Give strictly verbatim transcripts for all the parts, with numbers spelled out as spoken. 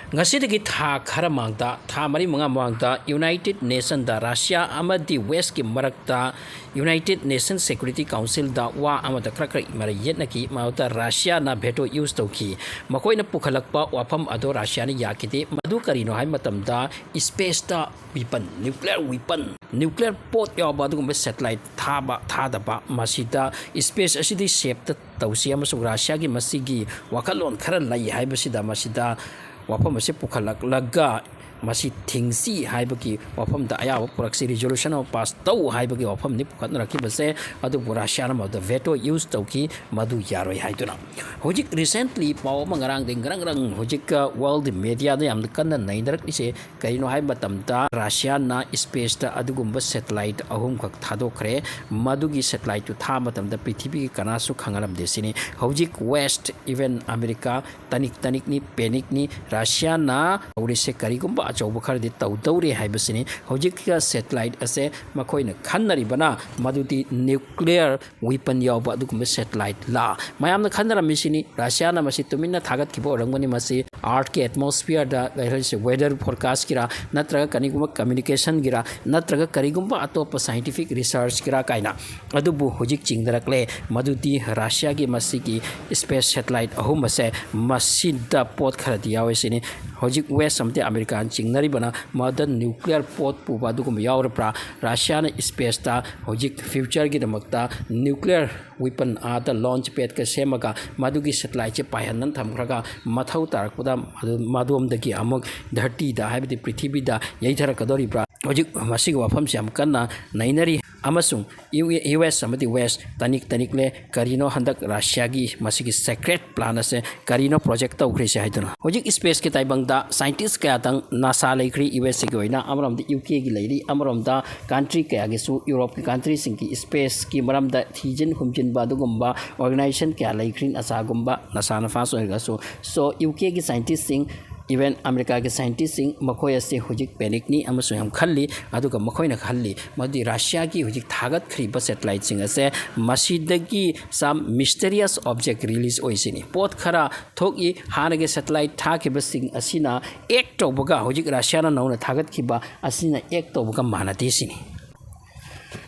ꯉꯁꯤꯗꯒꯤ ꯊꯥ ꯈꯔ ꯃꯥꯡꯗ, ꯊꯥ ꯃꯔꯤ ꯃꯉꯥ ꯃꯃꯥꯡꯗ United Nationꯗ ꯔꯁꯤꯌꯥ ꯑꯃꯗꯤ Westꯀꯤ ꯃꯔꯛꯇ United Nations Security Councilꯗ ꯋꯥ ꯑꯃꯗ ꯈꯔ ꯈꯔ ꯃꯔꯩ ꯌꯦꯠꯅꯈꯤ꯫ ꯃꯗꯨꯗ ꯔꯁꯤꯌꯥꯅ veto use ꯇꯧꯈꯤ꯫ ꯃꯈꯣꯏꯅ ꯄꯨꯈꯠꯂꯛꯄ ꯋꯥꯐꯝ ꯑꯗꯣ ꯔꯁꯤꯌꯥꯅ ꯌꯥꯈꯤꯗꯦ꯫ ꯃꯗꯨ ꯀꯔꯤꯅꯣ ꯍꯥꯏꯕ ꯃꯇꯝꯗ, spaceꯇ weapon, nuclear weapon, nuclear ꯄꯣꯠ ꯌꯥꯎꯕ ꯑꯗꯨꯒꯨꯝꯕ satellite ꯊꯥꯕ ꯊꯥꯗꯕ, ꯃꯁꯤꯗ space ꯑꯁꯤꯗꯤ safe ꯇꯧꯁꯤ ꯑꯃꯁꯨꯡ ꯔꯁꯤꯌꯥꯒꯤ ꯃꯁꯤꯒꯤ ꯋꯥꯈꯜꯂꯣꯟ ꯈꯔ ꯂꯩ ꯍꯥꯏꯕꯁꯤꯗ ꯃꯁꯤꯗ ꯋꯥꯐꯝ ꯑꯁꯤ ꯄꯨꯈꯠꯂꯛꯂꯒ ꯃꯁꯤ ꯊꯤꯡꯁꯤ ꯍꯥꯏꯕꯒꯤ ꯋꯥꯐꯝꯗ ꯑꯌꯥꯕ ꯄꯨꯔꯛꯁꯤ, resolution ꯑꯃ pass ꯇꯧ ꯍꯥꯏꯕꯒꯤ ꯋꯥꯐꯝꯅꯤ ꯄꯨꯈꯠꯅꯔꯛꯈꯤꯕꯁꯦ꯫ ꯑꯗꯨꯕꯨ ꯔꯁꯤꯌꯥꯅ ꯃꯗꯨꯗ veto use ꯇꯧꯈꯤ, ꯃꯗꯨ ꯌꯥꯔꯣꯏ ꯍꯥꯏꯗꯨꯅ꯫ ꯍꯧꯖꯤꯛ recently ꯄꯥꯎ ꯑꯃ ꯉꯔꯥꯡꯗꯒꯤ ꯉꯔꯪ ꯉꯔꯪ ꯍꯧꯖꯤꯛ world mediaꯗ ꯌꯥꯝꯅ ꯀꯟꯅ ꯅꯩꯅꯔꯛꯂꯤꯁꯦ ꯀꯔꯤꯅꯣ ꯍꯥꯏꯕ ꯃꯇꯝꯗ, ꯔꯁꯤꯌꯥꯅ spaceꯇ ꯑꯗꯨꯒꯨꯝꯕ satellite ꯑꯍꯨꯝꯈꯛ ꯊꯥꯗꯣꯛꯈ꯭ꯔꯦ꯫ ꯃꯗꯨꯒꯤ satelliteꯇꯨ ꯊꯥꯕ ꯃꯇꯝꯗ ꯄ꯭ꯔꯤꯊꯤꯕꯤꯒꯤ ꯀꯅꯥꯁꯨ ꯈꯪꯍꯜꯂꯝꯗꯦ ꯁꯤꯅꯤ꯫ ꯍꯧꯖꯤꯛ West, even America, ꯇꯅꯤꯛ ꯇꯅꯤꯛꯅꯤ, panicꯅꯤ꯫ ꯔꯁꯤꯌꯥꯅ ꯇꯧꯔꯤꯁꯦ ꯀꯔꯤꯒꯨꯝꯕ ꯑꯆꯧꯕ ꯈꯔꯗꯤ ꯇꯧꯗꯧꯔꯦ ꯍꯥꯏꯕꯁꯤꯅꯤ꯫ ꯍꯧꯖꯤꯛꯀꯤ satellite ꯑꯁꯦ ꯃꯈꯣꯏꯅ ꯈꯟꯅꯔꯤꯕꯅ ꯃꯗꯨꯗꯤ nuclear weapon ꯌꯥꯎꯕ ꯑꯗꯨꯒꯨꯝꯕ satelliteꯂ? ꯃꯌꯥꯝꯅ ꯈꯟꯅꯔꯝꯃꯤꯁꯤꯅꯤ꯫ ꯔꯁꯤꯌꯥꯅ ꯃꯁꯤ ꯇꯨꯃꯤꯟꯅ ꯊꯥꯒꯠꯈꯤꯕ ꯑꯣꯏꯔꯝꯒꯅꯤ꯫ ꯃꯁꯤ Earthꯀꯤ atmosphereꯗ ꯂꯩꯔꯤꯁꯦ weather forecastꯀꯤꯔꯥ, ꯅꯠꯇ꯭ꯔꯒ ꯀꯔꯤꯒꯨꯝꯕ communicationꯒꯤꯔꯥ, ꯅꯠꯇ꯭ꯔꯒ ꯀꯔꯤꯒꯨꯝꯕ ꯑꯇꯣꯞꯄ scientific researchꯀꯤꯔꯥ ꯀꯥꯏꯅ꯫ ꯑꯗꯨꯕꯨ ꯍꯧꯖꯤꯛ ꯆꯤꯡꯅꯔꯛꯂꯦ ꯃꯗꯨꯗꯤ ꯔꯁꯤꯌꯥꯒꯤ ꯃꯁꯤꯒꯤ space satellite ꯑꯍꯨꯝ ꯑꯁꯦ ꯃꯁꯤꯗ ꯄꯣꯠ ꯈꯔꯗꯤ ꯌꯥꯎꯋꯦ ꯁꯤꯅꯤ꯫ ꯍꯧꯖꯤꯛ West ꯑꯃꯗꯤ Americaꯅ ꯆꯤꯡꯅꯔꯤꯕꯅ ꯃꯗ nuclear ꯄꯣꯠ ꯄꯨꯕ ꯑꯗꯨꯒꯨꯝꯕ ꯌꯥꯎꯔꯕ꯭ꯔꯥ? ꯔꯁꯤꯌꯥꯅ spaceꯇ ꯍꯧꯖꯤꯛ futureꯒꯤꯗꯃꯛꯇ nuclear weapon ꯑꯥꯗ launch padꯀ ꯁꯦꯝꯃꯒ ꯃꯗꯨꯒꯤ satelliteꯁꯦ ꯄꯥꯏꯍꯟꯗꯅ ꯊꯝꯈ꯭ꯔꯒ ꯃꯊꯧ ꯇꯥꯔꯛꯄꯗ ꯃꯗꯨ-, ꯃꯗꯣꯝꯗꯒꯤ ꯑꯃꯨꯛ ꯙꯔꯇꯤꯗ, ꯍꯥꯏꯕꯗꯤ ꯄ꯭ꯔꯤꯊꯤꯕꯤꯗ ꯌꯩꯊꯔꯛꯀꯗꯧꯔꯤꯕ꯭ꯔꯥ? ꯍꯧꯖꯤꯛ ꯃꯁꯤꯒꯤ ꯋꯥꯐꯝꯁꯤ ꯌꯥꯝ ꯀꯟꯅ ꯅꯩꯅꯔꯤ ꯑꯃꯁꯨꯡ ꯌꯨ-, US ꯑꯃꯗꯤ West ꯇꯅꯤꯛ ꯇꯅꯤꯛꯂꯦ꯫ ꯀꯔꯤꯅꯣ ꯍꯟꯗꯛ ꯔꯁꯤꯌꯥꯒꯤ ꯃꯁꯤꯒꯤ secret plan ꯑꯁꯦ ꯀꯔꯤꯅꯣ project ꯇꯧꯈ꯭ꯔꯤꯁꯦ ꯍꯥꯏꯗꯨꯅ꯫ ꯍꯧꯖꯤꯛ spaceꯀꯤ ꯇꯥꯏꯕꯪꯗ scientist ꯀꯌꯥꯇꯪ NASA ꯂꯩꯈ꯭ꯔꯤ USꯒꯤ ꯑꯣꯏꯅ, ꯑꯃꯔꯣꯝꯗ UKꯒꯤ ꯂꯩꯔꯤ, ꯑꯃꯔꯣꯝꯗ country ꯀꯌꯥꯒꯤꯁꯨ, Europeꯀꯤ countryꯁꯤꯡꯒꯤ spaceꯀꯤ ꯃꯔꯝꯗ ꯊꯤꯖꯤꯟ ꯍꯨꯝꯖꯤꯟꯕ ꯑꯗꯨꯒꯨꯝꯕ organization ꯀꯌꯥ ꯂꯩꯈ꯭ꯔꯤ, NASAꯒꯨꯝꯕ, NASAꯅ first ꯑꯣꯏꯔꯒꯁꯨ꯫ So UKꯒꯤ scientistꯁꯤꯡ Even ꯑꯃꯦꯔꯤꯀꯥꯒꯤ ꯁꯥꯏꯟꯇꯤꯁꯁꯤꯡ ꯃꯈꯣꯏ ꯑꯁꯤ ꯍꯧꯖꯤꯛ ꯄꯦꯅꯤꯛꯅꯤ ꯑꯃꯁꯨꯡ ꯌꯥꯝ ꯈꯜꯂꯤ꯫ ꯑꯗꯨꯒ ꯃꯈꯣꯏꯅ ꯈꯜꯂꯤ ꯃꯗꯨꯗꯤ ꯔꯁꯤꯌꯥꯒꯤ ꯍꯧꯖꯤꯛ ꯊꯥꯒꯠꯈ꯭ꯔꯤꯕ ꯁꯦꯇꯦꯂꯥꯏꯠꯁꯤꯡ ꯑꯁꯦ ꯃꯁꯤꯗꯒꯤ some mysterious object release ꯑꯣꯏꯁꯤꯅꯤ꯫ ꯄꯣꯠ ꯈꯔ ꯊꯣꯛꯏ, ꯍꯥꯟꯅꯒꯤ ꯁꯦꯇꯦꯂꯥꯏꯠ ꯊꯥꯈꯤꯕꯁꯤꯡ ꯑꯁꯤꯅ ꯑꯦꯛ ꯇꯧꯕꯒ ꯍꯧꯖꯤꯛ ꯔꯁꯤꯌꯥꯅ ꯅꯧꯅ ꯊꯥꯒꯠꯈꯤꯕ ꯑꯁꯤꯅ ꯑꯦꯛ ꯇꯧꯕꯒ ꯃꯥꯟꯅꯗꯦ ꯁꯤꯅꯤ꯫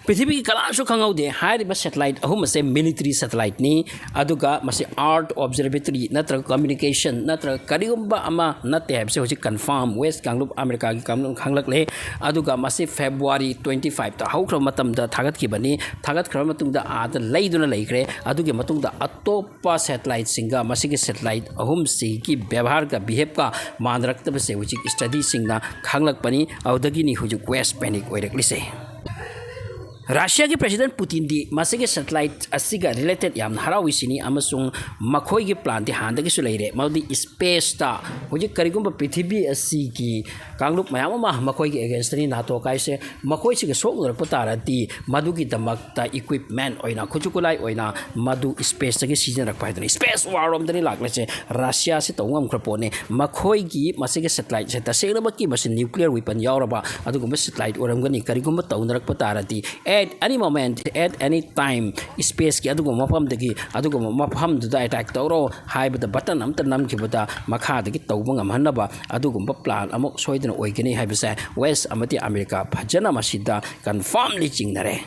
ꯄ꯭ꯔꯤꯊꯤꯕꯤꯒꯤ ꯀꯅꯥꯁꯨ ꯈꯪꯍꯧꯗꯦ ꯍꯥꯏꯔꯤꯕ ꯁꯦꯇꯦꯂꯥꯏꯠ ꯑꯍꯨꯝ ꯑꯁꯦ ꯃꯤꯂꯤꯇꯔꯤ ꯁꯦꯇꯦꯂꯥꯏꯠꯅꯤ꯫ ꯑꯗꯨꯒ ꯃꯁꯤ ꯑꯥꯔꯠ ꯑꯣꯕꯖꯔꯕꯦꯇꯔꯤ ꯅꯠꯇ꯭ꯔꯒ ꯀꯝꯃ꯭ꯌꯨꯅꯤꯀꯦꯁꯟ ꯅꯠꯇ꯭ꯔꯒ ꯀꯔꯤꯒꯨꯝꯕ ꯑꯃ ꯅꯠꯇꯦ ꯍꯥꯏꯕꯁꯦ ꯍꯧꯖꯤꯛ ꯀꯟꯐꯥꯔꯝ ꯋꯦꯁ ꯀꯥꯡꯂꯨꯞ ꯑꯃꯦꯔꯤꯀꯥꯒꯤ ꯀꯥꯡꯂꯨꯞ ꯈꯪꯂꯛꯂꯦ꯫ ꯑꯗꯨꯒ ꯃꯁꯤ ꯐꯦꯕ꯭ꯔꯨꯋꯥꯔꯤ twenty fiveꯇ ꯍꯧꯈ꯭ꯔꯕ ꯃꯇꯝꯗ ꯊꯥꯒꯠꯈꯤꯕꯅꯤ꯫ ꯊꯥꯒꯠꯈ꯭ꯔꯕ ꯃꯇꯨꯡꯗ ꯑꯥꯗ ꯂꯩꯗꯨꯅ ꯂꯩꯈ꯭ꯔꯦ꯫ ꯑꯗꯨꯒꯤ ꯃꯇꯨꯡꯗ ꯑꯇꯣꯞꯄ ꯁꯦꯇꯦꯂꯥꯏꯠꯁꯤꯡꯒ ꯃꯁꯤꯒꯤ ꯁꯦꯇꯦꯂꯥꯏꯠ ꯑꯍꯨꯝꯁꯤꯒꯤ ꯕꯦꯕꯥꯔꯒ ꯕꯤꯍꯦꯞꯀ ꯃꯥꯟꯅꯔꯛꯇꯕꯁꯦ ꯍꯧꯖꯤꯛ ꯁ꯭ꯇꯗꯤꯁꯤꯡꯅ ꯈꯪꯂꯛꯄꯅꯤ꯫ ꯑꯗꯨꯗꯒꯤꯅꯤ ꯍꯧꯖꯤꯛ ꯋꯦꯁ ꯄꯦꯅꯤꯛ ꯑꯣꯏꯔꯛꯂꯤꯁꯦ꯫ ꯔꯁꯤꯌꯥꯒꯤ ꯄ꯭ꯔꯦꯁꯤꯗꯦꯟ ꯄꯨꯇꯤꯟꯗꯤ ꯃꯁꯤꯒꯤ ꯁꯦꯇꯦꯂꯥꯏꯠ ꯑꯁꯤꯒ ꯔꯤꯂꯦꯇꯦꯠ ꯌꯥꯝꯅ ꯍꯔꯥꯎꯏꯁꯤꯅꯤ ꯑꯃꯁꯨꯡ ꯃꯈꯣꯏꯒꯤ ꯄ꯭ꯂꯥꯟꯗꯤ ꯍꯥꯟꯅꯗꯒꯤꯁꯨ ꯂꯩꯔꯦ, ꯃꯗꯨꯗꯤ ꯁ꯭ꯄꯦꯁꯇ ꯍꯧꯖꯤꯛ ꯀꯔꯤꯒꯨꯝꯕ ꯄ꯭ꯔꯤꯊꯤꯕꯤ ꯑꯁꯤꯒꯤ ꯀꯥꯡꯂꯨꯞ ꯃꯌꯥꯝ ꯑꯃ ꯃꯈꯣꯏꯒꯤ ꯑꯦꯒꯦꯟꯁꯇꯅꯤ, ꯅꯥꯇꯣ ꯀꯥꯏꯁꯦ, ꯃꯈꯣꯏꯁꯤꯒ ꯁꯣꯛꯅꯔꯛꯄ ꯇꯥꯔꯗꯤ ꯃꯗꯨꯒꯤꯗꯃꯛꯇ ꯏꯀ꯭ꯋꯤꯞꯃꯦꯟ ꯑꯣꯏꯅ, ꯈꯨꯠꯁꯨ ꯈꯨꯠꯂꯥꯏ ꯑꯣꯏꯅ ꯃꯗꯨ ꯁ꯭ꯄꯦꯁꯇꯒꯤ ꯁꯤꯖꯤꯟꯅꯔꯛꯄ ꯍꯥꯏꯗꯨꯅ ꯁ꯭ꯄꯦꯁ ꯋꯥꯔ ꯔꯣꯝꯗꯅꯤ ꯂꯥꯛꯂꯤꯁꯦ꯫ ꯔꯁꯤꯌꯥꯁꯤ ꯇꯧꯕ ꯉꯝꯈ꯭ꯔ ꯄꯣꯠꯅꯤ꯫ ꯃꯈꯣꯏꯒꯤ ꯃꯁꯤꯒꯤ ꯁꯦꯇꯦꯂꯥꯏꯠꯁꯦ ꯇꯁꯦꯡꯅꯃꯛꯀꯤ ꯃꯁꯤ ꯅ꯭ꯌꯨꯀ꯭ꯂꯤꯌꯔ ꯋꯤꯄꯟ ꯌꯥꯎꯔꯕ ꯑꯗꯨꯒꯨꯝꯕ ꯁꯦꯇꯦꯂꯥꯏꯠ ꯑꯣꯏꯔꯝꯒꯅꯤ꯫ ꯀꯔꯤꯒꯨꯝꯕ ꯇꯧꯅꯔꯛꯄ ꯇꯥꯔꯗꯤ at any moment, at any time, ꯁ꯭ꯄꯦꯁꯀꯤ ꯑꯗꯨꯒꯨꯝꯕ ꯃꯐꯝꯗꯒꯤ ꯑꯗꯨꯒꯨꯝꯕ ꯃꯐꯝꯗꯨꯗ ꯑꯦꯇꯦꯛ ꯇꯧꯔꯣ ꯍꯥꯏꯕꯗ ꯕꯇꯟ ꯑꯃꯇ ꯅꯝꯈꯤꯕꯗ ꯃꯈꯥꯗꯒꯤ ꯇꯧꯕ ꯉꯝꯍꯟꯅꯕ ꯑꯗꯨꯒꯨꯝꯕ ꯄ꯭ꯂꯥꯟ ꯑꯃ ꯁꯣꯏꯗꯅ ꯑꯣꯏꯒꯅꯤ ꯍꯥꯏꯕꯁꯦ ꯋꯦꯁ ꯑꯃꯗꯤ ꯑꯃꯦꯔꯤꯀꯥ ꯐꯖꯅ ꯃꯁꯤꯗ ꯀꯟꯐꯥꯝꯂꯤ ꯆꯤꯡꯅꯔꯦ꯫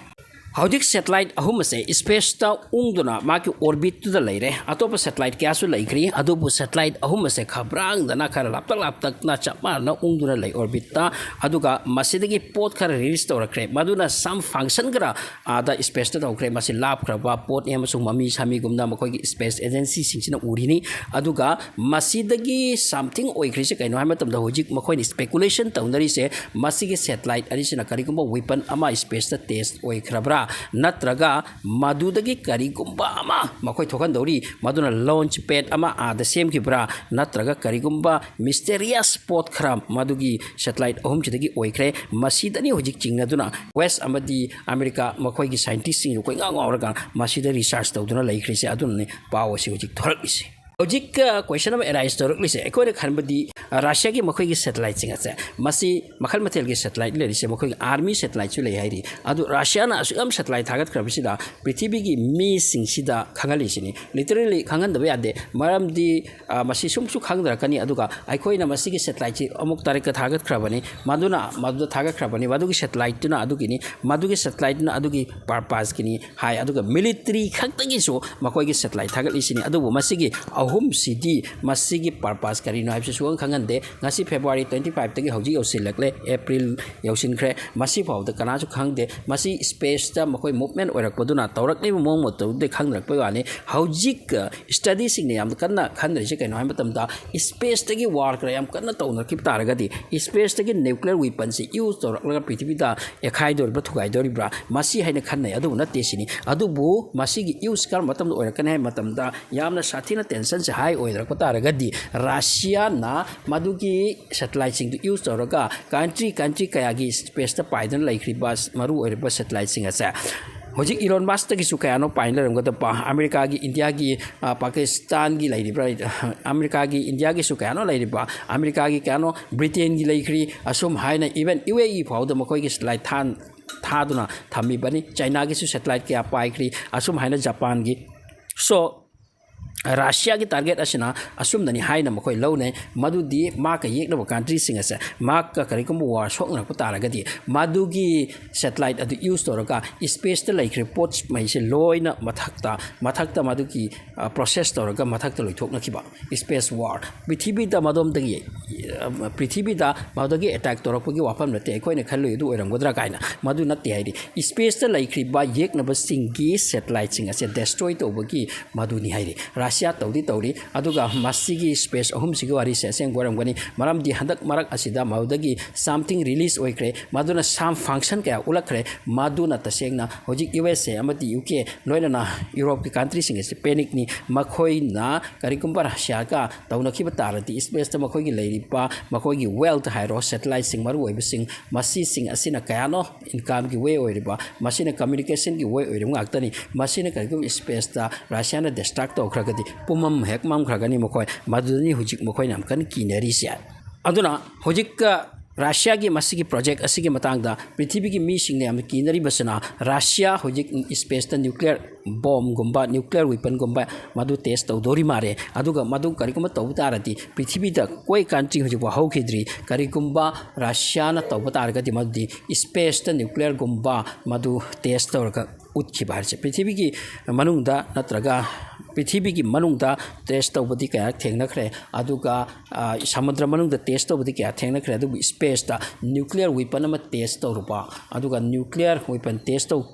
ꯍꯧꯖꯤꯛ ꯁꯦꯇꯦꯂꯥꯏꯠ ꯑꯍꯨꯝ ꯑꯁꯦ ꯁ꯭ꯄꯦꯁꯇ ꯎꯪꯗꯨꯅ ꯃꯥꯒꯤ ꯑꯣꯔꯕꯤꯠꯇꯨꯗ ꯂꯩꯔꯦ꯫ ꯑꯇꯣꯞꯄ ꯁꯦꯇꯦꯂꯥꯏꯠ ꯀꯌꯥꯁꯨ ꯂꯩꯈ꯭ꯔꯤ, ꯑꯗꯨꯕꯨ ꯁꯦꯇꯦꯂꯥꯏꯠ ꯑꯍꯨꯝ ꯑꯁꯦ ꯈꯕ꯭ꯔꯥꯡꯗꯅ ꯈꯔ ꯂꯥꯞꯇꯛ ꯂꯥꯞꯇꯛꯅ ꯆꯞ ꯃꯥꯟꯅꯅ ꯎꯪꯗꯨꯅ ꯂꯩ ꯑꯣꯔꯕꯤꯠꯇ꯫ ꯑꯗꯨꯒ ꯃꯁꯤꯗꯒꯤ ꯄꯣꯠ ꯈꯔ ꯔꯤꯂꯤꯁ ꯇꯧꯔꯛꯈ꯭ꯔꯦ, ꯃꯗꯨꯅ some function ꯈꯔ ꯑꯥꯗ ꯁ꯭ꯄꯦꯁꯇ ꯇꯧꯈ꯭ꯔꯦ꯫ ꯃꯁꯤ ꯂꯥꯞꯈ꯭ꯔꯕ ꯄꯣꯠꯅꯤ ꯑꯃꯁꯨꯡ ꯃꯃꯤ ꯁꯥꯃꯤꯒꯨꯝꯅ ꯃꯈꯣꯏꯒꯤ ꯁ꯭ꯄꯦꯁ ꯑꯦꯖꯦꯟꯁꯤꯁꯤꯡꯁꯤꯅ ꯎꯔꯤꯅꯤ꯫ ꯑꯗꯨꯒ ꯃꯁꯤꯗꯒꯤ something ꯑꯣꯏꯈ꯭ꯔꯤꯁꯦ ꯀꯩꯅꯣ ꯍꯥꯏꯕ ꯃꯇꯝꯗ ꯍꯧꯖꯤꯛ ꯃꯈꯣꯏꯅ ꯁ꯭ꯄꯦꯀꯨꯂꯦꯁꯟ ꯇꯧꯅꯔꯤꯁꯦ ꯃꯁꯤꯒꯤ ꯁꯦꯇꯦꯂꯥꯏꯠ ꯑꯅꯤꯁꯤꯅ ꯀꯔꯤꯒꯨꯝꯕ ꯋꯤꯄꯟ ꯑꯃ ꯁ꯭ꯄꯦꯁꯇ ꯇꯦꯁ ꯑꯣꯏꯈ꯭ꯔꯕ꯭ꯔꯥ, ꯅꯠꯇ꯭ꯔꯒ ꯃꯗꯨꯗꯒꯤ ꯀꯔꯤꯒꯨꯝꯕ ꯑꯃ ꯃꯈꯣꯏ ꯊꯣꯛꯍꯟꯗꯧꯔꯤ, ꯃꯗꯨꯅ ꯂꯣꯟꯆ ꯄꯦꯗ ꯑꯃ ꯑꯥꯗ ꯁꯦꯝꯈꯤꯕ꯭ꯔꯥ, ꯅꯠꯇ꯭ꯔꯒ ꯀꯔꯤꯒꯨꯝꯕ ꯃꯤꯁꯇꯦꯔꯤꯌꯁ ꯄꯣꯠ ꯈꯔ ꯃꯗꯨꯒꯤ ꯁꯦꯇꯦꯂꯥꯏꯠ ꯑꯍꯨꯝꯁꯤꯗꯒꯤ ꯑꯣꯏꯈ꯭ꯔꯦ꯫ ꯃꯁꯤꯗꯅꯤ ꯍꯧꯖꯤꯛ ꯆꯤꯡꯅꯗꯨꯅ ꯋꯦꯁ ꯑꯃꯗꯤ ꯑꯃꯦꯔꯤꯀꯥ ꯃꯈꯣꯏꯒꯤ ꯁꯥꯏꯟꯇꯤꯁꯁꯤꯡꯁꯨ ꯀꯣꯏꯉꯥꯎ ꯉꯥꯎꯔꯒ ꯃꯁꯤꯗ ꯔꯤꯁꯔꯆ ꯇꯧꯗꯨꯅ ꯂꯩꯈ꯭ꯔꯤꯁꯦ꯫ ꯑꯗꯨꯅꯅꯤ ꯄꯥꯎ ꯑꯁꯤ ꯍꯧꯖꯤꯛ ꯊꯣꯔꯛꯂꯤꯁꯦ꯫ ꯍꯧꯖꯤꯛ ꯀꯣꯏꯁꯟ ꯑꯃ ꯑꯦꯔꯥꯏꯁ ꯇꯧꯔꯛꯂꯤꯁꯦ, ꯑꯩꯈꯣꯏꯅ ꯈꯟꯕꯗꯤ ꯔꯁꯤꯌꯥꯒꯤ ꯃꯈꯣꯏꯒꯤ ꯁꯦꯇꯦꯂꯥꯏꯠꯁꯤꯡ ꯑꯁꯦ, ꯃꯁꯤ ꯃꯈꯜ ꯃꯊꯦꯜꯒꯤ ꯁꯦꯇꯦꯂꯥꯏꯠ ꯂꯩꯔꯤꯁꯦ, ꯃꯈꯣꯏꯒꯤ ꯑꯥꯔꯃꯤ ꯁꯦꯇꯦꯂꯥꯏꯠꯁꯨ ꯂꯩ ꯍꯥꯏꯔꯤ꯫ ꯑꯗꯨ ꯔꯁꯤꯌꯥꯅ ꯑꯁꯨꯛ ꯌꯥꯝ ꯁꯦꯇꯦꯂꯥꯏꯠ ꯊꯥꯒꯠꯈ꯭ꯔꯕꯁꯤꯗ ꯄ꯭ꯔꯤꯊꯤꯕꯤꯒꯤ ꯃꯤꯁꯤꯡꯁꯤꯗ ꯈꯪꯍꯜꯂꯤꯁꯤꯅꯤ꯫ ꯂꯤꯇꯔꯦꯂꯤ ꯈꯪꯍꯟꯗꯕ ꯌꯥꯗꯦ, ꯃꯔꯝꯗꯤ ꯃꯁꯤ ꯁꯨꯝꯁꯨ ꯈꯪꯗꯔꯛꯀꯅꯤ꯫ ꯑꯗꯨꯒ ꯑꯩꯈꯣꯏꯅ ꯃꯁꯤꯒꯤ ꯁꯦꯇꯦꯂꯥꯏꯠꯁꯤ ꯑꯃꯨꯛ ꯇꯥꯔꯤꯛꯇ ꯊꯥꯒꯠꯈ꯭ꯔꯕꯅꯤ, ꯃꯗꯨꯅ ꯃꯗꯨꯗ ꯊꯥꯒꯠꯈ꯭ꯔꯕꯅꯤ, ꯃꯗꯨꯒꯤ ꯁꯦꯇꯦꯂꯥꯏꯠꯇꯨꯅ ꯑꯗꯨꯒꯤꯅꯤ, ꯃꯗꯨꯒꯤ ꯁꯦꯇꯦꯂꯥꯏꯠꯇꯨꯅ ꯑꯗꯨꯒꯤ ꯄꯔꯄꯁꯀꯤꯅꯤ ꯍꯥꯏ꯫ ꯑꯗꯨꯒ ꯃꯤꯂꯤꯇꯔꯤ ꯈꯛꯇꯒꯤꯁꯨ ꯃꯈꯣꯏꯒꯤ ꯁꯦꯇꯦꯂꯥꯏꯠ ꯊꯥꯒꯠꯂꯤꯁꯤꯅꯤ꯫ ꯑꯗꯨꯕꯨ ꯃꯁꯤꯒꯤ ꯑꯍꯨꯝꯁꯤꯗꯤ ꯃꯁꯤꯒꯤ ꯄꯔꯄꯁ ꯀꯔꯤꯅꯣ ꯍꯥꯏꯕꯁꯤ ꯁꯨꯈꯪ ꯈꯪꯍꯟꯗꯦ꯫ ꯉꯁꯤ ꯐꯦꯕ꯭ꯔꯨꯋꯥꯔꯤ twenty fiveꯇꯒꯤ ꯍꯧꯖꯤꯛ ꯌꯧꯁꯤꯜꯂꯛꯂꯦ, ꯑꯦꯄ꯭ꯔꯤꯜ ꯌꯧꯁꯤꯟꯈ꯭ꯔꯦ꯫ ꯃꯁꯤ ꯐꯥꯎꯗ ꯀꯅꯥꯁꯨ ꯈꯪꯗꯦ꯫ ꯃꯁꯤ ꯁ꯭ꯄꯦꯁꯇ ꯃꯈꯣꯏ ꯃꯨꯞꯃꯦꯟ ꯑꯣꯏꯔꯛꯄꯗꯨꯅ ꯇꯧꯔꯛꯂꯤꯕ ꯃꯑꯣꯡ ꯃꯇꯧꯗꯨꯗꯤ ꯈꯪꯅꯔꯛꯄꯩ ꯋꯥꯅꯤ꯫ ꯍꯧꯖꯤꯛ ꯁ꯭ꯇꯗꯤꯁꯤꯡꯅ ꯌꯥꯝ ꯀꯟꯅ ꯈꯟꯅꯔꯤꯁꯦ ꯀꯩꯅꯣ ꯍꯥꯏꯕ ꯃꯇꯝꯗ, ꯁ꯭ꯄꯦꯁꯇꯒꯤ ꯋꯥꯔ ꯀꯌꯥ ꯌꯥꯝ ꯀꯟꯅ ꯇꯧꯅꯔꯛꯈꯤꯕ ꯇꯥꯔꯒꯗꯤ, ꯁ꯭ꯄꯦꯁꯇꯒꯤ ꯅ꯭ꯌꯨꯀ꯭ꯂꯤꯌꯔ ꯋꯤꯄꯟꯁꯤ ꯌꯨꯁ ꯇꯧꯔꯛꯂꯒ ꯄ꯭ꯔꯤꯊꯤꯕꯤꯗ ꯑꯦꯛꯈꯥꯏꯗꯣꯔꯤꯕ꯭ꯔꯥ, ꯊꯨꯒꯥꯏꯗꯣꯔꯤꯕ꯭ꯔꯥ, ꯃꯁꯤ ꯍꯥꯏꯅ ꯈꯟꯅꯩ꯫ ꯑꯗꯨꯕꯨ ꯅꯠꯇꯦ ꯁꯤꯅꯤ꯫ ꯑꯗꯨꯕꯨ ꯃꯁꯤꯒꯤ ꯌꯨꯁ ꯀꯔꯝꯕ ꯃꯇꯝꯗ ꯑꯣꯏꯔꯛꯀꯅꯤ ꯍꯥꯏꯕ ꯃꯇꯝꯗ, ꯌꯥꯝꯅ ꯁꯥꯊꯤꯅ ꯇꯦꯟꯁꯟꯁꯦ ꯍꯥꯏ ꯑꯣꯏꯔꯛꯄ ꯇꯥꯔꯒꯗꯤ, ꯔꯁꯤꯌꯥꯅ ꯃꯗꯨꯒꯤ ꯁꯦꯇꯦꯂꯥꯏꯠꯁꯤꯡꯗꯨ ꯌꯨꯁ ꯇꯧꯔꯒ ꯀꯟꯇ꯭ꯔꯤ, ꯀꯟꯇ꯭ꯔꯤ ꯀꯌꯥꯒꯤ ꯁ꯭ꯄꯦꯁꯇ ꯄꯥꯏꯗꯨꯅ ꯂꯩꯈ꯭ꯔꯤꯕ ꯃꯔꯨ ꯑꯣꯏꯔꯤꯕ ꯁꯦꯇꯦꯂꯥꯏꯠꯁꯤꯡ ꯑꯁꯦ ꯍꯧꯖꯤꯛ ꯏꯂꯣꯟ ꯃꯁꯛꯇꯒꯤꯁꯨ ꯀꯌꯥꯅꯣ ꯄꯥꯏꯅ ꯂꯩꯔꯝꯒꯗꯕ, ꯑꯃꯦꯔꯤꯀꯥꯒꯤ, ꯏꯟꯗꯤꯌꯥꯒꯤ, ꯑ, ꯄꯥꯀꯤꯁꯇꯥꯟꯒꯤ ꯂꯩꯔꯤꯕ꯭ꯔꯥ, ꯑꯃꯦꯔꯤꯀꯥꯒꯤ, ꯏꯟꯗꯤꯌꯥꯒꯤꯁꯨ ꯀꯌꯥꯅꯣ ꯂꯩꯔꯤꯕ, ꯑꯃꯦꯔꯤꯀꯥꯒꯤ ꯀꯌꯥꯅꯣ, ꯕ꯭ꯔꯤꯇꯦꯟꯒꯤ ꯂꯩꯈ꯭ꯔꯤ, ꯑꯁꯨꯝ ꯍꯥꯏꯅ even ꯌꯨ ꯑꯦ ꯏ ꯐꯥꯎꯗ ꯃꯈꯣꯏꯒꯤ ꯁꯦꯇꯦꯂꯥꯏꯠ ꯊꯥ-, ꯊꯥꯗꯨꯅ ꯊꯝꯃꯤꯕꯅꯤ꯫ ꯆꯥꯏꯅꯥꯒꯤꯁꯨ ꯁꯦꯇꯦꯂꯥꯏꯠ ꯀꯌꯥ ꯄꯥꯏꯈ꯭ꯔꯤ, ꯑꯁꯨꯝ ꯍꯥꯏꯅ ꯖꯄꯥꯟꯒꯤ꯫ So, ꯔꯁꯤꯌꯥꯒꯤ ꯇꯥꯔꯒꯦꯠ ꯑꯁꯤꯅ ꯑꯁꯨꯝꯅꯅꯤ ꯍꯥꯏꯅ ꯃꯈꯣꯏ ꯂꯧꯅꯩ꯫ ꯃꯗꯨꯗꯤ ꯃꯍꯥꯛꯀ ꯌꯦꯛꯅꯕ ꯀꯟꯇ꯭ꯔꯤꯁꯤꯡ ꯑꯁꯦ, ꯃꯍꯥꯛꯀ ꯀꯔꯤꯒꯨꯝꯕ ꯋꯥꯔ ꯁꯣꯛꯅꯔꯛꯄ ꯇꯥꯔꯒꯗꯤ, ꯃꯗꯨꯒꯤ ꯁꯦꯇꯦꯂꯥꯏꯠ ꯑꯗꯨ ꯌꯨꯁ ꯇꯧꯔꯒ ꯁ꯭ꯄꯦꯁꯇ ꯂꯩꯈ꯭ꯔꯤꯕ ꯄꯣꯠ ꯃꯩꯁꯦ ꯂꯣꯏꯅ ꯃꯊꯛꯇ, ꯃꯊꯛꯇ ꯃꯗꯨꯒꯤ, ꯑ, ꯄ꯭ꯔꯣꯁꯦꯁ ꯇꯧꯔꯒ ꯃꯊꯛꯇ ꯂꯣꯏꯊꯣꯛꯅꯈꯤꯕ꯫ ꯁ꯭ꯄꯦꯁ ꯋꯥꯔ, ꯄ꯭ꯔꯤꯊꯤꯕꯤꯗ ꯃꯗꯣꯝꯗꯒꯤ, ꯑ, ꯄ꯭ꯔꯤꯊꯤꯕꯤꯗ ꯃꯗꯨꯗꯒꯤ ꯑꯦꯇꯦꯛ ꯇꯧꯔꯛꯄꯒꯤ ꯋꯥꯐꯝ ꯅꯠꯇꯦ꯫ ꯑꯩꯈꯣꯏꯅ ꯈꯜꯂꯨꯏ ꯑꯗꯨ ꯑꯣꯏꯔꯝꯒꯗ꯭ꯔꯥ ꯀꯥꯏꯅ, ꯃꯗꯨ ꯅꯠꯇꯦ ꯍꯥꯏꯔꯤ꯫ ꯁ꯭ꯄꯦꯁꯇ ꯂꯩꯈ꯭ꯔꯤꯕ ꯌꯦꯛꯅꯕꯁꯤꯡꯒꯤ ꯁꯦꯇꯦꯂꯥꯏꯠꯁꯤꯡ ꯑꯁꯦ ꯗꯦꯁꯇ꯭ꯔꯣꯏ ꯇꯧꯕꯒꯤ ꯃꯗꯨꯅꯤ ꯍꯥꯏꯔꯤ꯫ ꯔꯁꯤꯌꯥ ꯇꯧꯗꯤ ꯇꯧꯔꯤ, ꯑꯗꯨꯒ ꯃꯁꯤꯒꯤ ꯁ꯭ꯄꯦꯁ ꯑꯍꯨꯝꯁꯤꯒꯤ ꯋꯥꯔꯤꯁꯦ ꯑꯁꯦꯡꯕ ꯑꯣꯏꯔꯝꯒꯅꯤ, ꯃꯔꯝꯗꯤ ꯍꯟꯗꯛ ꯃꯔꯛ ꯑꯁꯤꯗ ꯃꯗꯨꯗꯒꯤ something release ꯑꯣꯏꯈ꯭ꯔꯦ, ꯃꯗꯨꯅ some function ꯀꯌꯥ ꯎꯠꯂꯛꯈ꯭ꯔꯦ꯫ ꯃꯗꯨꯅ ꯇꯁꯦꯡꯅ ꯍꯧꯖꯤꯛ ꯌꯨ ꯑꯦꯁ ꯑꯦ ꯑꯃꯗꯤ ꯌꯨ ꯀꯦ ꯂꯣꯏꯅꯅ ꯌꯨꯔꯣꯞꯀꯤ ꯀꯟꯇ꯭ꯔꯤꯁꯤꯡ ꯑꯁꯤ ꯄꯦꯅꯤꯛꯅꯤ꯫ ꯃꯈꯣꯏꯅ ꯀꯔꯤꯒꯨꯝꯕ ꯔꯁꯤꯌꯥꯒ ꯇꯧꯅꯈꯤꯕ ꯇꯥꯔꯗꯤ, ꯁ꯭ꯄꯦꯁꯇ ꯃꯈꯣꯏꯒꯤ ꯂꯩꯔꯤꯕ ꯃꯈꯣꯏꯒꯤ wealth ꯍꯥꯏꯔꯣ, satelliteꯁꯤꯡ ꯃꯔꯨ ꯑꯣꯏꯕꯁꯤꯡ, ꯃꯁꯤꯁꯤꯡ ꯑꯁꯤꯅ ꯀꯌꯥꯅꯣ incomeꯒꯤ way ꯑꯣꯏꯔꯤꯕ, ꯃꯁꯤꯅ communicationꯒꯤ way ꯑꯣꯏꯔꯤꯕ ꯉꯥꯛꯇꯅꯤ꯫ ꯃꯁꯤꯅ ꯀꯔꯤꯒꯨꯝꯕ spaceꯇ Russiaꯅ destruct ꯇꯧꯈ꯭ꯔꯒꯗꯤ ꯄꯨꯝꯃꯝ ꯍꯦꯛ ꯃꯝꯈ꯭ꯔꯒꯅꯤ ꯃꯈꯣꯏ꯫ ꯃꯗꯨꯗꯅꯤ ꯍꯧꯖꯤꯛ ꯃꯈꯣꯏꯅ ꯌꯥꯝ ꯀꯟꯅ ꯀꯤꯅꯔꯤꯁꯦ꯫ ꯑꯗꯨꯅ ꯍꯧꯖꯤꯛ Russiaꯒꯤ ꯃꯁꯤꯒꯤ project ꯑꯁꯤꯒꯤ ꯃꯇꯥꯡꯗ ꯄ꯭ꯔꯤꯊꯤꯕꯤꯒꯤ ꯃꯤꯁꯤꯡꯅ ꯌꯥꯝꯅ ꯀꯤꯅꯔꯤꯕꯁꯤꯅ, Russia ꯍꯧꯖꯤꯛ spaceꯇ nuclear bombꯒꯨꯝꯕ, nuclear weaponꯒꯨꯝꯕ ꯃꯗꯨ test ꯇꯧꯗꯣꯔꯤ ꯃꯥꯜꯂꯦ꯫ ꯑꯗꯨꯒ ꯃꯗꯨ ꯀꯔꯤꯒꯨꯝꯕ ꯇꯧꯕ ꯇꯥꯔꯗꯤ, ꯄ꯭ꯔꯤꯊꯤꯕꯤꯗ ꯀꯣꯏ country ꯍꯧꯖꯤꯛꯐꯥꯎ ꯍꯧꯈꯤꯗ꯭ꯔꯤ꯫ ꯀꯔꯤꯒꯨꯝꯕ Russiaꯅ ꯇꯧꯕ ꯇꯥꯔꯒꯗꯤ, ꯃꯗꯨꯗꯤ spaceꯇ nuclearꯒꯨꯝꯕ ꯃꯗꯨ test ꯇꯧꯔꯒ ꯎꯠꯈꯤꯕ ꯍꯥꯏꯁꯦ꯫ ꯄ꯭ꯔꯤꯊꯤꯕꯤꯒꯤ ꯃꯅꯨꯡꯗ ꯅꯠꯇ꯭ꯔꯒ ꯄ꯭ꯔꯤꯊꯤꯕꯤꯒꯤ ꯃꯅꯨꯡꯗ test ꯇꯧꯕꯗꯤ ꯀꯌꯥ ꯊꯦꯡꯅꯈ꯭ꯔꯦ, ꯑꯗꯨꯒ, ꯑ, ꯁꯃꯨꯗ꯭ꯔ ꯃꯅꯨꯡꯗ test ꯇꯧꯕꯗꯤ ꯀꯌꯥ ꯊꯦꯡꯅꯈ꯭ꯔꯦ, ꯑꯗꯨꯕꯨ spaceꯇ nuclear weapon ꯑꯃ test ꯇꯧꯔꯨꯕ, ꯑꯗꯨꯒ nuclear weapon test ꯇꯧ-,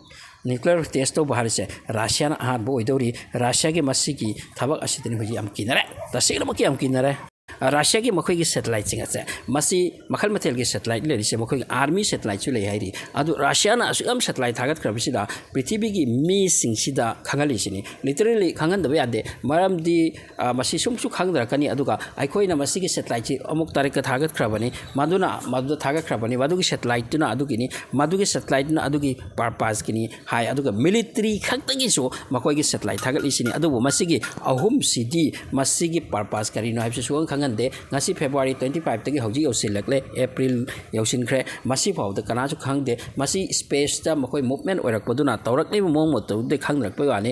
nuclear test ꯇꯧꯕ ꯍꯥꯏꯔꯤꯁꯦ Russiaꯅ ꯑꯍꯥꯟꯕ ꯑꯣꯏꯗꯧꯔꯤ꯫ Russiaꯒꯤ ꯃꯁꯤꯒꯤ ꯊꯕꯛ ꯑꯁꯤꯗꯅꯤ ꯍꯧꯖꯤꯛ ꯌꯥꯝ ꯀꯤꯅꯔꯦ, ꯇꯁꯦꯡꯅꯃꯛꯀꯤ ꯌꯥꯝ ꯀꯤꯅꯔꯦ꯫ Russiaꯒꯤ ꯃꯈꯣꯏꯒꯤ satelliteꯁꯤꯡ ꯑꯁꯦ, ꯃꯁꯤ ꯃꯈꯜ ꯃꯊꯦꯜꯒꯤ satellite ꯂꯩꯔꯤꯁꯦ, ꯃꯈꯣꯏꯒꯤ army satelliteꯁꯨ ꯂꯩ ꯍꯥꯏꯔꯤ꯫ ꯑꯗꯨ Russiaꯅ ꯑꯁꯨꯛ ꯌꯥꯝ satellite ꯊꯥꯒꯠꯈ꯭ꯔꯕꯁꯤꯗ ꯄ꯭ꯔꯤꯊꯤꯕꯤꯒꯤ ꯃꯤꯁꯤꯡꯁꯤꯗ ꯈꯪꯍꯜꯂꯤꯁꯤꯅꯤ꯫ Literally ꯈꯪꯍꯟꯗꯕ ꯌꯥꯗꯦ, ꯃꯔꯝꯗꯤ, ꯑ, ꯃꯁꯤ ꯁꯨꯝꯁꯨ ꯈꯪꯗꯔꯛꯀꯅꯤ꯫ ꯑꯗꯨꯒ ꯑꯩꯈꯣꯏꯅ ꯃꯁꯤꯒꯤ satelliteꯁꯤ ꯑꯃꯨꯛ ꯇꯥꯔꯤꯛꯇ ꯊꯥꯒꯠꯈ꯭ꯔꯕꯅꯤ, ꯃꯗꯨꯅ ꯃꯗꯨꯗ ꯊꯥꯒꯠꯈ꯭ꯔꯕꯅꯤ, ꯃꯗꯨꯒꯤ satelliteꯇꯨꯅ ꯑꯗꯨꯒꯤꯅꯤ, ꯃꯗꯨꯒꯤ satelliteꯇꯨꯅ ꯑꯗꯨꯒꯤ purposeꯀꯤꯅꯤ ꯍꯥꯏ꯫ ꯑꯗꯨꯒ military ꯈꯛꯇꯒꯤꯁꯨ ꯃꯈꯣꯏꯒꯤ satellite ꯊꯥꯒꯠꯂꯤꯁꯤꯅꯤ꯫ ꯑꯗꯨꯕꯨ ꯃꯁꯤꯒꯤ ꯑꯍꯨꯝꯁꯤꯗꯤ ꯃꯁꯤꯒꯤ purpose ꯀꯔꯤꯅꯣ ꯍꯥꯏꯕꯁꯤ ꯁꯨꯈꯪ ꯈꯪꯍꯟꯗꯦ꯫ ꯉꯁꯤ February twenty fiveꯇꯒꯤ ꯍꯧꯖꯤꯛ ꯌꯧꯁꯤꯜꯂꯛꯂꯦ, April ꯌꯧꯁꯤꯟꯈ꯭ꯔꯦ꯫ ꯃꯁꯤ ꯐꯥꯎꯗ ꯀꯅꯥꯁꯨ ꯈꯪꯗꯦ꯫ ꯃꯁꯤ spaceꯇ ꯃꯈꯣꯏ movement ꯑꯣꯏꯔꯛꯄꯗꯨꯅ ꯇꯧꯔꯛꯂꯤꯕ ꯃꯑꯣꯡ ꯃꯇꯧꯗꯨꯗꯤ ꯈꯪꯅꯔꯛꯄꯒꯤ ꯋꯥꯅꯤ꯫